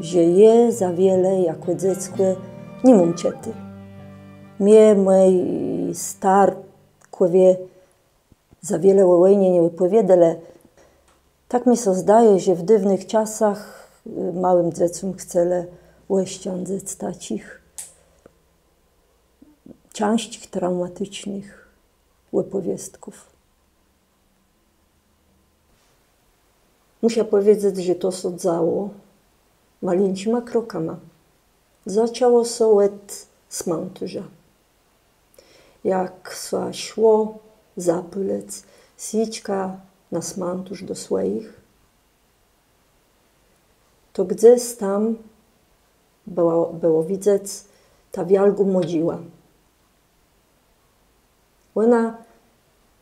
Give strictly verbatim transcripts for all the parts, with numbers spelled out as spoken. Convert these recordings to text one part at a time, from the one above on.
Że jô za wiele jakò dzeckò ni móm czëté. Mie mòji starkòwie za wiele ò wòjnie nie wëpòwiôdelë. Tak mie sã zdaje, że w dôwnëch czasach, y, môłim dzecóm chcelë òszczãdzëc taczich cãżczich, traumaticznëch òpòwiôstków. Mùszã pòwiedzec, że to sã dzało malinczima krokama. Zaczãło sã òd smãtôrza. Jak sã szło zapôlëc swiéczkã na smãtôrz do swòjich, to gdzes tam bëło, bëło widzec tã wiôlgą mòdżiłã. Òna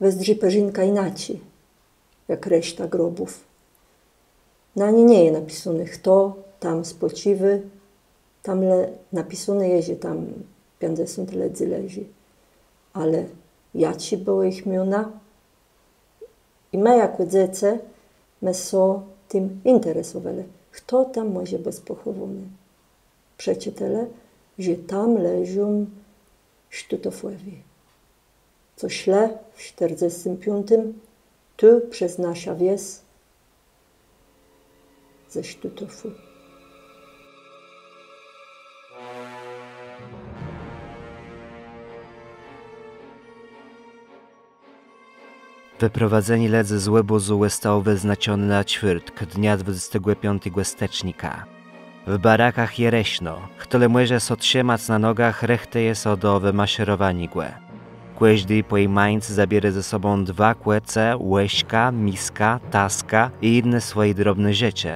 wëzdrzi përzinkã jinaczi jak reszta grobów. Na ni nie je napisóné, chto tam spòcziwô, tam le napisóné je, że tam piãcdzesąt lëdzy leżi. Ale jaczé bëłë jich miona? I më, jakò dzecë, më sã tim interesowelë, chto tam mòże bëc pòchòwóny. Przeczëtelë, że tam leżą Sztutofòwi, co szlë w sztërdzestim piątim tu przez naszã wies ze Sztutofù. Wëprowadzenié lëdzy z òbòzu òstało wëznaczoné na czwiôrtk, dnia dwadzestégò piątégò stëcznika. W barakach je rëszno. Chto le mòże sã trzëmac na nogach, rëchtëje sã do wëmaszerowaniégò. Kòżdi pòjimańc zabiérô ze sobą dwa kòce, łëżka, miskã, taskã i jinné swòje drobné rzeczë,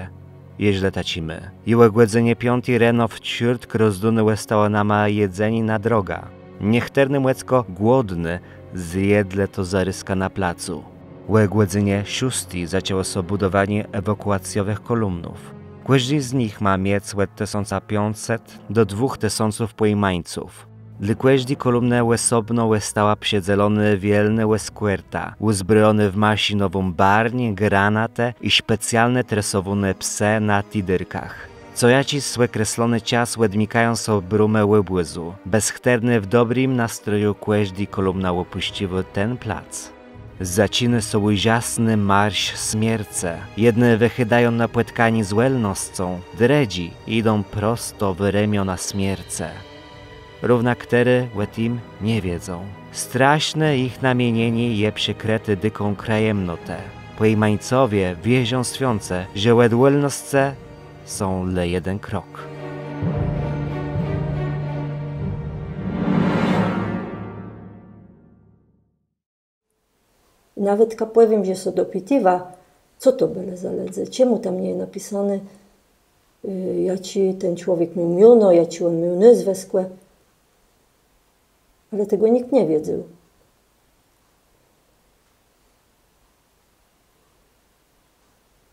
jeżlë taczé mô. I ò gòdzënie piąti reno w czwiôrtk rozdóné òstało nama jedzenié na drogã. Niechtërny mòckò głodny zjedlë to zarôzka na placu. Ò gòdzënie szósti zaczãło sã bùdowanié ewakùacjowëch kòlumnów. Kòżdi z nich mô miec òd tësąca piãcset do dwùch tësąców pòjimańców. Dlô kòżdi kòlumnë òsobno òstała przëdzelonô wielnô eskòrta, ùzbrojonô w maszinową barń, granatë i specjalné tresowóné psë na tidérkach. Co jaczis òkreslony czas òdmikają sã brómë òbòzu, bez chtërny w dobrim nastroju kòżdô kòlumna òpùscëła ten plac. Zaczinô sã ùrzasny marsz smiercë. Jedny wëchôdają na pòtkanié z wòlnoscą, drëdzy jidą prosto w remiona smiercë. Równak terô ò tim nie wiedzą. Straszné jich namienienié je przëkrëté dëką krëjamnotë. Pòjimańcowie wierzą swiãce, że òd wòlnoscë są le jeden krok. I nawetka pòwiém, że sã dopitiwa, co to bëlë za lëdze, czemù tam nie je napisóné, y, jaczé ten człowiek miôł miono, jaczé òn miôł nôzwëskò. Ale tegò nicht nie wiedzôł.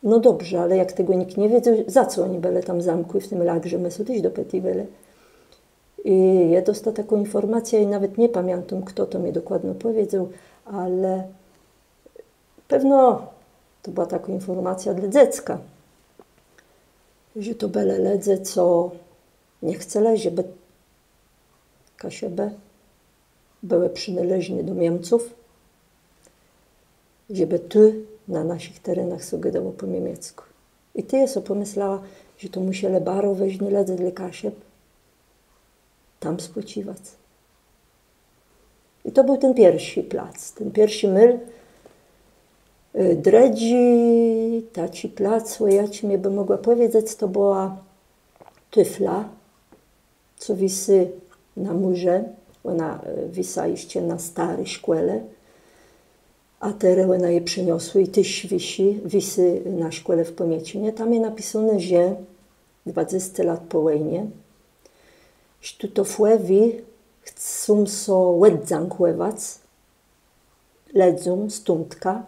No dobrze, ale jak tegò nicht nie wiedzôł, za co òni bëlë tam zamkłi w tim lagrze, më sã téż dopitiwelë. I jô dosta taką infòrmacjã i nawet nie pamiãtóm, chto to mie dokładno pòwiedzôł, ale pewno to bëła takô infòrmacjô dlô dzecka, że to bëlë lëdze, co nie chcelë, żebë Kaszëbë bëłë przënôleżné do Miemców, żebë tu na naszich terenach sã gôdało pò miemieckù. I tej jô so pòmëslała, że to mùszelë baro wôżny lëdze dlô Kaszëb tam spòcziwac. I to béł ten pierszi plac, ten pierszi môl. Y, drëdżi taczi plac, ò jaczim jô bë mògła pòwiedzec, to bëła Tôfla, co wisy na mùrze, òna, e, wisa jesz na stôri szkòle, a terô òna je przeniosłô i téż wisi, wisy na szkòle w Pòmieczënie. Tam je napisóné, że dwadzesce lat pò wòjnie Sztutofòwi chcą sã òddzãkòwac lëdzóm stądka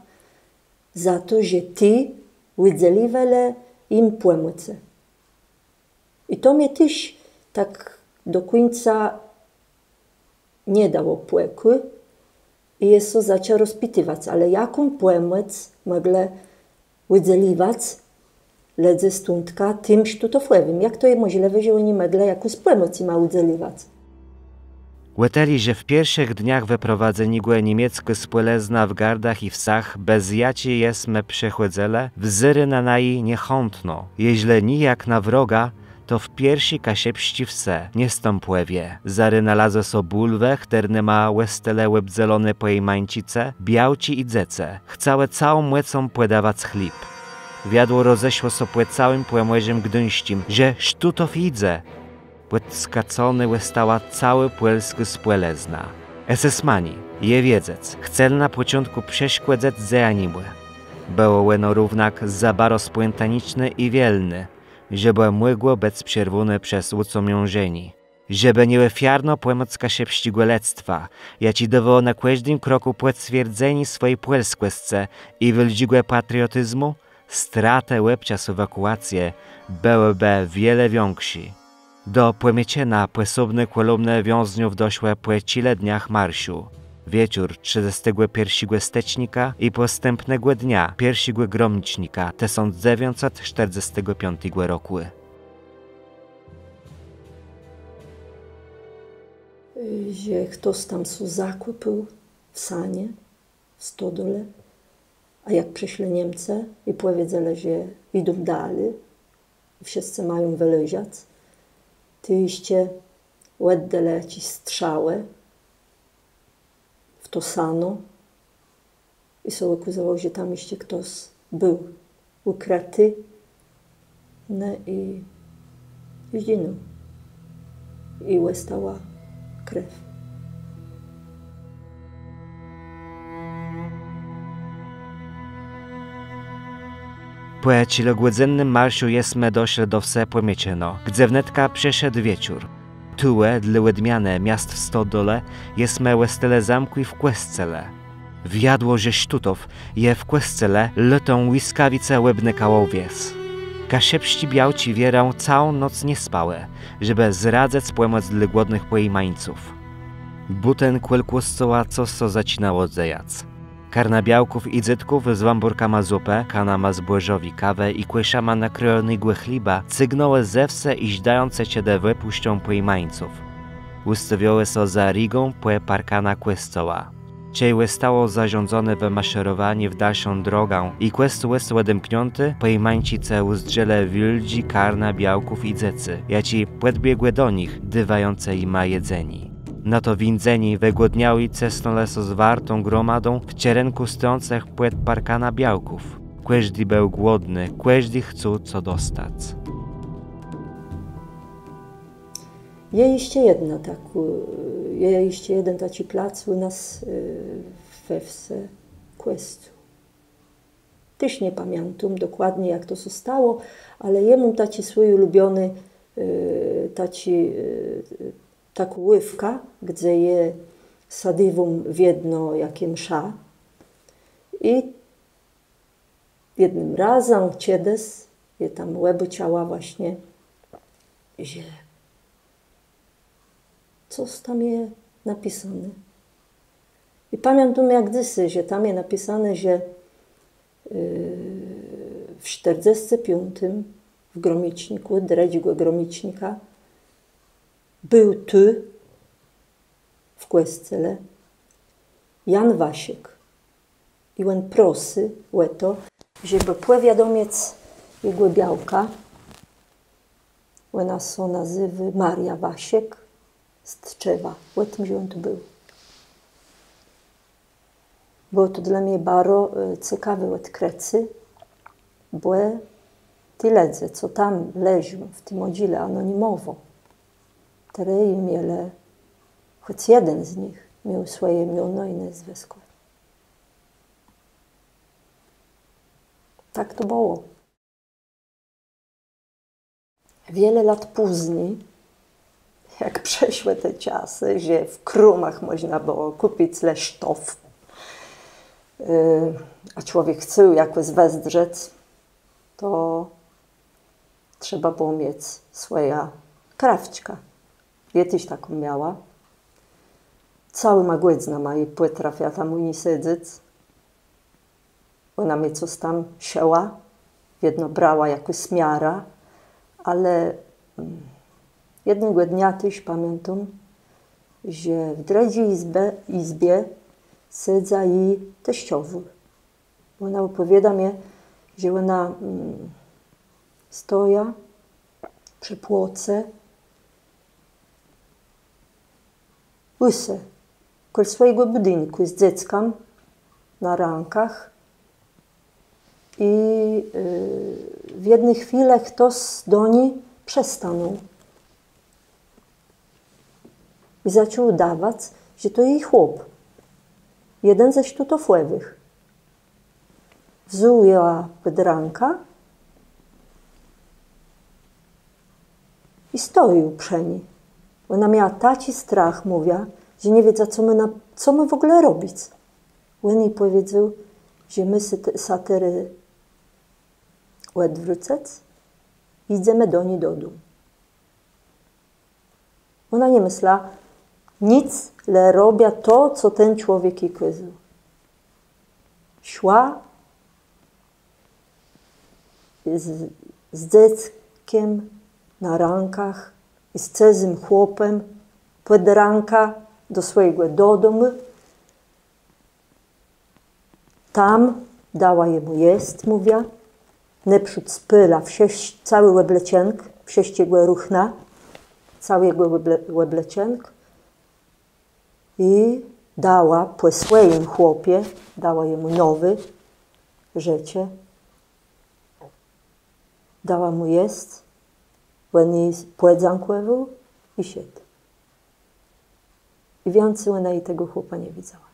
za to, że ti ùdzeliwelë jim pòmòcë. I to mie téż tak do kùńca nie dało pòkù i jô sã zaczã rozpitiwac, ale jaką pòmòc mòglë ùdzeliwac lëdze stądka tim sztótowòwim. Jak to je mòżlëwé, że òni mòglë jakąs pòmòc jima ùdzelëwac? Ò tëli, że w pierszich dniach wëprowadzeniégò niemieckô spòlëzna w gardach i wsach, bez jaczi jesmë przechòdzëlë, wzérô na naju niechãtno, jeżlë nié jak na wroga, to w pierszi kaszëbsczi wsë, niestãpòwie, zarô nalazłë sã bùlwë, chtërnyma òstelë òbdzeloné pòjimańcëce, białczi i dzecë, chcałë całą mòcą pòdawac chléb. Wiadło rozeszło sã pò całim Pòmòrzim Gduńsczim, że Sztótów jidze. Pòdskacónô òstała całô pòlskô spòlëzna. Esesmani, je wiedzec, chcelë na pòczątkù przeszkòdzëc dzejaniémù. Bëło òno równak za baro spòntaniczné i wielné, żebë mògło bëc przerwóné przez ùcamiãżenié. Żebë nieòfiarno pòmòc kaszëbsczégò lëdztwa, jaczé dôwało na kòżdim krokù pòcwierdzenié swòji pòlskòscë i wiôldżégò patriotizmù, stratë òbczas ewakùacje bëłëbë wiele wikszé. Do Pòmieczëna pòsobné kòlumnë wiãzniów doszłë pò czile dniach marszu. Wieczór trzëdzestégò pierszégò stëcznika i pòstãpnégò dnia, pierszégò gromicznika tësąc dzewiãcset sztërdzestégò piątégò rokù. Że chtos tam sã zakòpôł w sanie, w stodole, a jak przëszlë Niemcë i pòwiedzelë, że jidą dali, wszëscë mają wëleżac, tej jesz òddelë jaczés strzałë w to sano i sã òkôzało, że tam jesz chtos béł ùkrëti, no i zdżinął. I òstała krew. Pò czilogòdzynnym marszu jesmë doszlë do wsë Pòmieczëno, gdze wnetka przëszedł wieczór. Tuwò, dlô òdmianë miast w stodole, jesmë òstelë zamkłi w kòscele. Wiadło, że Sztótów je w kòscele, lëtą łiskawice òbnëkało wies. Kaszëbsczé białczi wierã całą noc nie spałë, żebë zradzëc pòmòc dlô głodnëch pòjimańców. Bùten kòl kòscoła cos sã zaczinało dzejac. Karna białków i dzecków z wãbórkama zupë, kanama zbòżowi kawë i kòszama nakrëjonégò chleba cygnãłë ze wsë i żdającë, czedë wëpùszczą pòjimańców, ùstôwiałë sã za rigą pò parkanã kòscoła. Czej òstało zarządzoné wëmaszerowanié w dalszą drogã i kòscół òstôł òdemkniãti, pòjimańcëce ùzdrzelë wiôldżé karna białków i dzecy, jaczé pòdbiegłë do nich, dôwającë jima jedzenié. Na to wińdzenié wëgłodniałi cësnãlë sã zwartą gromadã w czerënkù stojącëch pòd parkanã białków. Kòżdi béł głodny, kòżdi chcôł co dostac. Je jesz jedna takô, je jesz jeden taczi plac ù nas, e, we wsë Kòscół. Téż nie pamiãtóm dokładnie, jak to sã stało, ale jô móm taczi swój ùlubiony, e, taczi, e, takô łôwka, gdze jô sôdiwóm wiedno jak je msza. I jednym razã, czedës, jô tam òbôczała właśnie, że cos tam je napisóné. I pamiãtóm jak dzysô, że tam je napisóné, że, e, w sztërdzestim piątim, w gromicznikù, drëdżégò gromicznika, béł tu, w kòscele, Jan Wasiek. I òn prosy ò to, żebë pòwiadomic jegò białkã, òna sã nazéwô Maria Wasiek z Tczewa, ò tim, że òn tu béł. Bëło to dlô mie baro, e, cekawé òdkrëcé, bò ti lëdze, co tam leżą w ti mòdżile anonimòwò, terô mielë, chòc jeden z nich miôł swòje miono i nôzwëskò. Tak to bëło. Wiele lat pózni, jak przeszłë te czasë, że w krómach mòżna bëło kùpic le sztof, y, a człowiek chcôł jakòs wëzdrzec, to trzeba bëło miec swòjã krawczkã. Jô téż taką miała. Całima gòdzënama jô pòtrafia tam ù ni sedzec. Òna mie cos tam szëła. Wiedno brała jakąs miarã, ale, mm, jednégò dnia téż pamiãtóm, że w drëdżi jizbie, jizbie sedza ji teszczowô. Òna òpòwiôda mie, że òna, mm, stoja przë płoce ù se, kòl swòjégò bùdinkù z dzeckã na rãkach i, e, w jedny chwilë chtos do ni przëstanął. I zaczął ùdawac, że to ji chłop. Jeden ze sztótofòwëch. Wzął jã pòd rãkã i stojôł przë ni. Òna miała taczi strach, mówiła, że nie wiedza, co mô na, co mô w ògóle robic. Òn ji pòwiedzôł, że mô sã te-, sã terô òdwrócëc, jidzemë do ni dodóm. Òna nie mësla nic, le robia to, co ten człowiek ji kôzôł. Szła z, z dzeckiem na rãkach i z cëzym chłopã pòd rãkã do swòjégò dodomù. Tam dała jemù jesc, mówiła, nôprzód spôla wszës-, całi òbleczënk, wszësczégò ruchna, całi jegò òble-, òbleczënk i dała pò swòjim chłopie, dała jemù nowé rzeczë, dała mù jesc, òn ji pòdzãkòwôł i szedł. I wiãcy òna ji tegò chłopa nie widzała.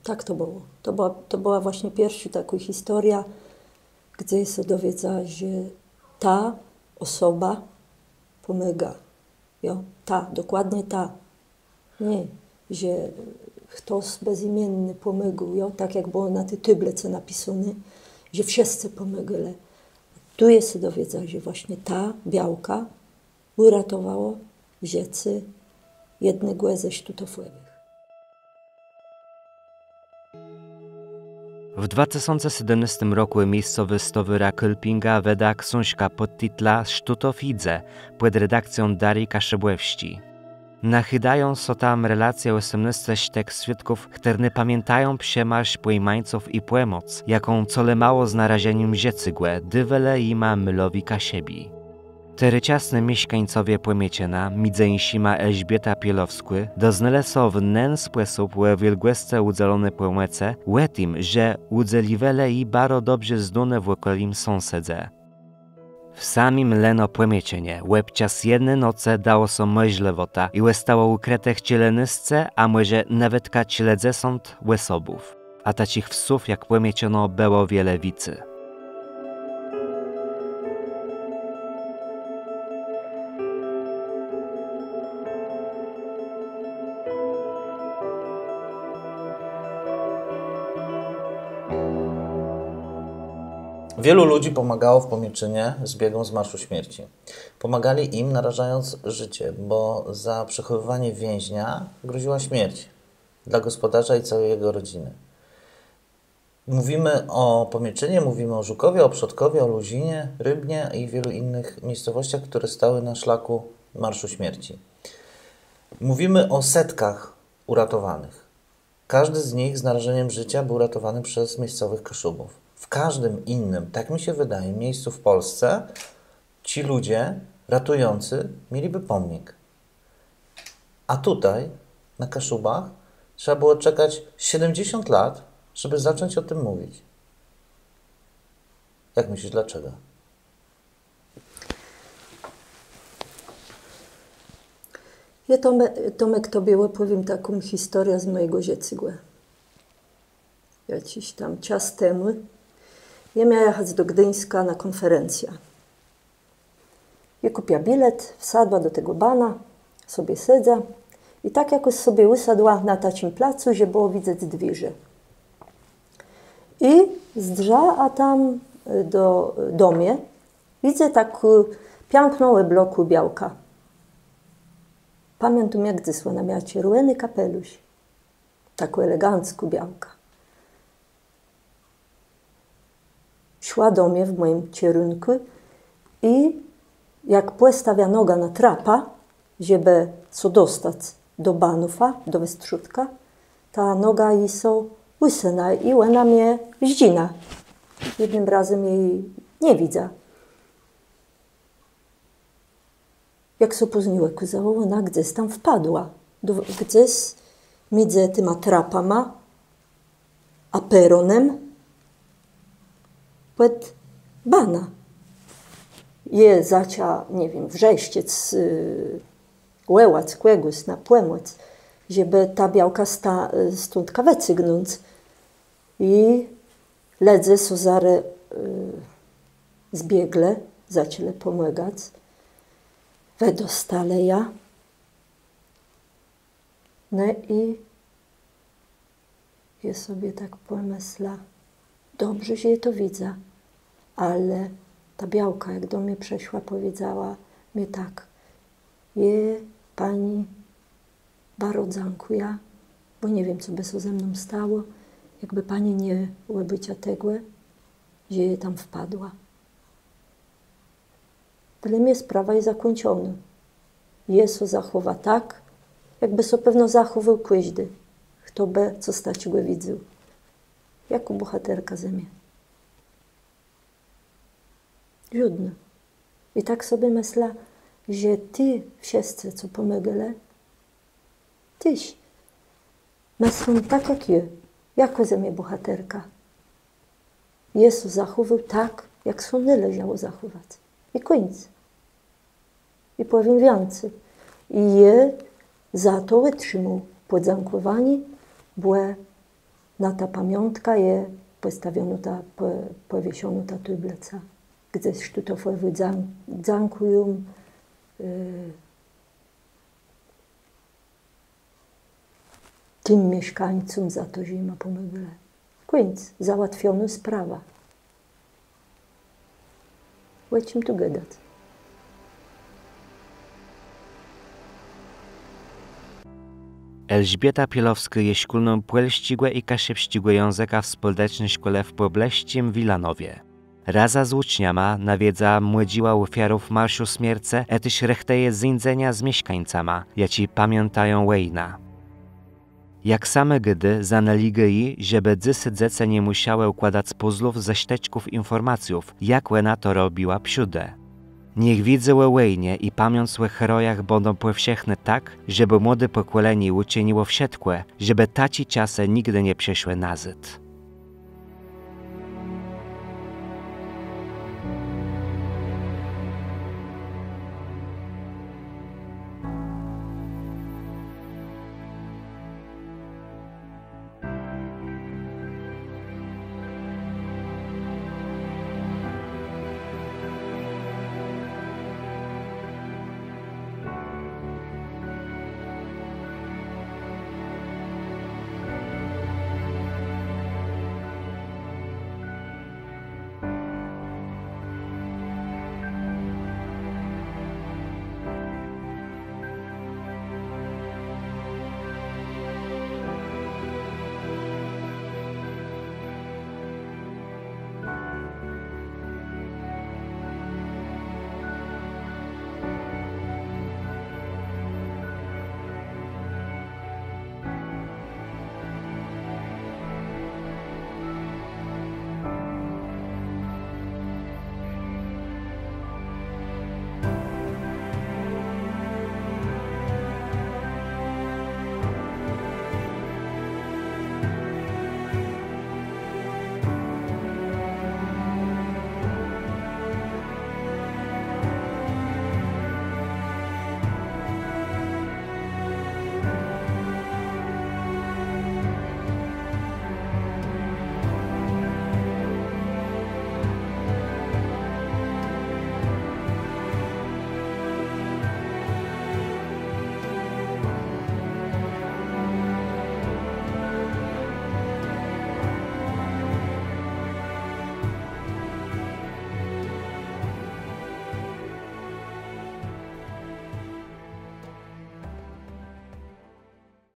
Tak to bëło. To bëła, to bëła własnie pierszô takô historiô, gdze jô sã dowiedza, że ta òsoba pòmôgô. Jo, ta, dokładnie ta. Nié, że chtos bezimienny pòmôgôł, jo, tak jak bëło na ti tôblëcë napisóné, że wszëscë pòmôgelë. Tu jô sã dowiedza, że własnie ta białka ùratowa żëcé jednégò ze sztótofòwëch. W dwa tësące sétmënôstim rokù miejscowi stowôra Kôlpinga wëda ksążkã pòd titlã Sztótofidze pòd redakcją Darii Kaszëbòwsczi. Nachôdają sã tam relacje òsmënôsce sztëk swiôdków, chtërny pamiãtają przemarsz pòjimańców i pòmòc, jaką colemało z narażenim żëcégò dôwelë jima môlowi Kaszëbi. Terôczasny mieszkańcowie Pòmieczëna, midzë jinszima Elżbieta Pielowskô, doznelë sã w nen spòsób ò wiôlgòscë ùdzelony pòmòcë, ò tim, że ùdzeliwelë ji baro dobrze znóny w òkòlim sąsedze. W samim leno Pòmieczënie òbczas jedny nocë dało sã mòżlëwòtã i òstało ùkrëtëch czilenôsce, a mòże nawetka czile dzesąt òsobów. A taczich wsów jak Pòmieczëno bëło wiele wicy. Wielu ludzi pomagało w Pòmieczënie zbiegłym z Marszu Śmierci. Pomagali im, narażając życie, bo za przechowywanie więźnia groziła śmierć dla gospodarza i całej jego rodziny. Mówimy o Pòmieczënie, mówimy o Żukowie, o Przodkowie, o Luzinie, Rybnie i wielu innych miejscowościach, które stały na szlaku Marszu Śmierci. Mówimy o setkach uratowanych. Każdy z nich z narażeniem życia był ratowany przez miejscowych Kaszubów. W każdym innym, tak mi się wydaje, miejscu w Polsce ci ludzie ratujący mieliby pomnik. A tutaj, na Kaszubach, trzeba było czekać siedemdziesiąt lat, żeby zacząć o tym mówić. Jak myślisz, dlaczego? Jô, Tomë-, Tomek, tobie òpòwiém taką historiã z mòjégò żëcégò. Jaczis tam czas temù jô miała jachac do Gduńska na kònferencjã. Jô kùpia bilet, wsadła do tegò bana, sobie sedza i tak jakòs sobie ùsadła na taczim placu, że bëło widzec dwiérze. I zdrzã, a tam, e, do, do mie, widzã tak, e, piãkno òblokłą białkã. Pamiãtóm jak dzys, òna miała czerwòny kapelusz. Takô eleganckô białka. szła do mie w mòjim czerënkù i jak pòstawia nogã na trapã, żebë sã dostac do banów, do westrzódka, ta noga ji sã ùsëna i òna mie zdżinã. Jednym razã ji nie widzã. Jak sã pózni òkôzało, òna gdzes tam wpadła. Do, gdzes midzë tima trapama a peronã pòd banã. Jô zaczã, nie wiém, wrzeszczec, y, wòłac kògòs na pòmòc, żebë tã białkã sta-, stądka wëcygnąc. I lëdze sã zarô, y, zbieglë, zaczãlë pòmagac. Wëdostalë jã. No i jô sobie tak pòmësla, dobrze, że jô to widzã, ale ta białka, jak do mie przëszła, pòwiedzała mie tak: Jô pani baro dzãkùjã, bò nie wiém, co bë sã ze mną stało, jakbë pani nie òbôcza tegò, że jô tam wpadła. Dlô mie sprawa je zakùńczonô. Jô sã zachòwa tak, jakbë sã pewno zachòwôł kòżdi, chto bë cos taczégò widzôł. Jakô bòhaterka ze mie. Żódnô. I tak sobie mëszlã, że ti wszëscë, co pòmôgelë, téż mëszlą tak jak jô, jakô ze mie bòhaterka. Jô sã zachòwôł tak, jak sã nôleżało zachòwac. I kùńc. I pòwiém wiãcy. I jô za to òtrzimôł pòdzãkòwanié, bò na tã pamiątkã je pòstawionô ta, pò-, pòwiesonô ta tôblëca, gdze sztótowò dzãk-, dzãkùjã, e, tim mieszkańcóm za to, że jima pòmògelë. Kùńc, załatwionô sprawa. Ò czim tu gadac? Elżbieta Pielowskô je szkólną pòlsczégò i kaszëbsczégò jãzëka w spòleczny szkòle w pòblësczim Wilanowie. Razã z ùczniama nawiedza mòdżiłã òfiarów Marszu Smiercë, a téż rëchtëje zéńdzenia z mieszkańcama, jaczi pamiãtają wòjnã. Jak sama gôdô, zanôlégô ji, żebë dzysô dzecë nie mùszałë ùkładac pùzlów ze sztëczków infòrmacjów, jak òna to robiła przódë. Niech wiédzô ò wòjnie i pamiãc ò herojach bãdą pòwszechné tak, żebë młodé pòkòlenié ùczëniło wszëtkò, żebë taczé czasë nigdë nie przëszłë nazôd.